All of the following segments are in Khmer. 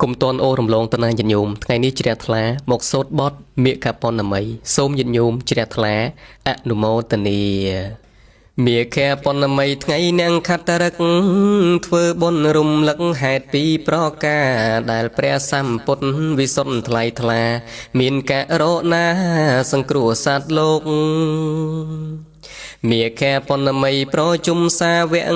កុំតន់អូរំលងតណាញាតិញោមថ្ងៃនេះជ្រះថ្លាមកសូត្របទមាគពណ៌មីសូមញាតិញោមជ្រះថ្លាអនុមោទនាមាឃពណ៌មីថ្ងៃនាងខត្តរឹកធ្វើបុណ្យរំលឹកហេតុពីរប្រការដែលព្រះសម្ពុទ្ធវិសុទ្ធថ្លៃថ្លា មានករុណាសង្គ្រោះសត្វលោក មាឃពណ៌មីប្រជុំសាវក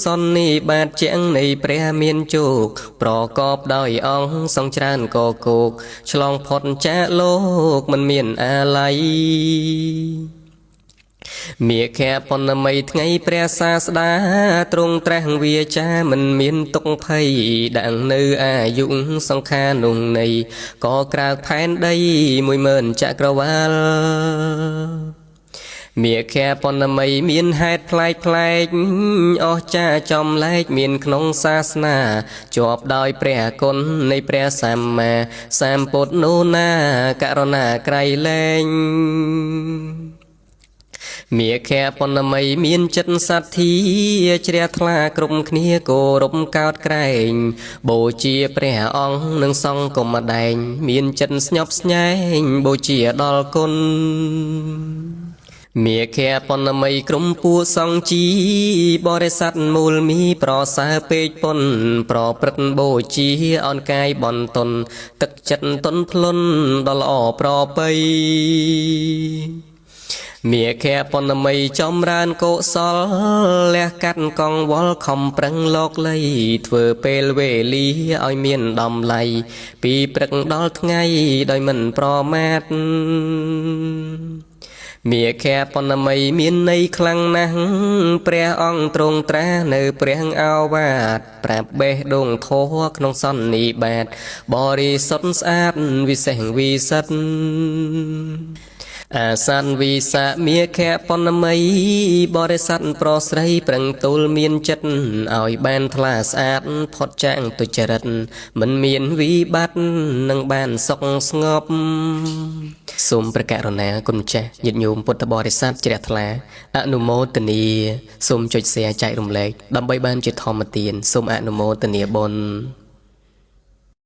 សន្និបាតជាងនៃព្រះមានជោគប្រកបដោយអង្គសង្ច្រើនកគោកឆ្លងផុតចាកលោកមិនមានអាល័យមាឃពណ៌មីថ្ងៃព្រះសាស្តាទ្រង់ត្រាស់វាចាមិនមានទុកភ័យដាក់នៅអាយុសង្ខារនោះនៃក៏ក្រើកផែនដី10000ចក្រវាល មាឃពណ៌មីមានហេតុប្លែកប្លែកអស្ចារ្យចំលែកមានក្នុងសាសនាជាប់ដោយព្រះគុណនៃព្រះសម្មាសម្ពុទ្ធនោះណាករុណាក្រៃលែងមាឃពណ៌មីមានចិត្តសទ្ធាជ្រះថ្លាគ្រប់គ្នាគោរពកោតក្រែងបូជាព្រះអង្គនិងសង្ឃគុំដែងមានចិត្តស្ញប់ស្ញែងបូជាដល់គុណ មាឃពណ៌មីក្រុមពួកសង្ឃជីបរិស័ទមូលមីប្រសើរពេកពុនប្រព្រឹត្តបូជាអនកាយបនតុនទឹកចិត្តតុនភ្លុនដល់ល្អប្រពៃមាឃពណ៌មីចំរើនកុសលលះកាត់កងវល់ខំប្រឹងលោកលៃធ្វើពេលវេលាឲ្យមានតម្លៃពីព្រឹកដល់ថ្ងៃដោយមិនប្រមាទ មាឃពណ៌មីមានន័យខ្លាំងណាស់ព្រះអង្គទ្រង់ត្រាស់នៅព្រះឱវាទប្រាប់បេះដូងធម៌ក្នុងសន្និបាតបរិសុទ្ធស្អាតវិសេសវិសិទ្ធអាសន្នវិសាមាឃពណ៌មីបរិស័ទប្រុសស្រីប្រឹងទូលមានចិត្តឲ្យបានថ្លាស្អាតផុតចាកទុច្ចរិតមិនមានវិបត្តិនឹងបានសុខស្ងប់សូមព្រះករុណាគុណម្ចាស់ញាតិញោមពុទ្ធបរិស័ទជ្រះថ្លាអនុមោទនាសូមចុច share ចែករំលែកដើម្បីបានជាធម្មទានសូមអនុមោទនាបុណ្យ។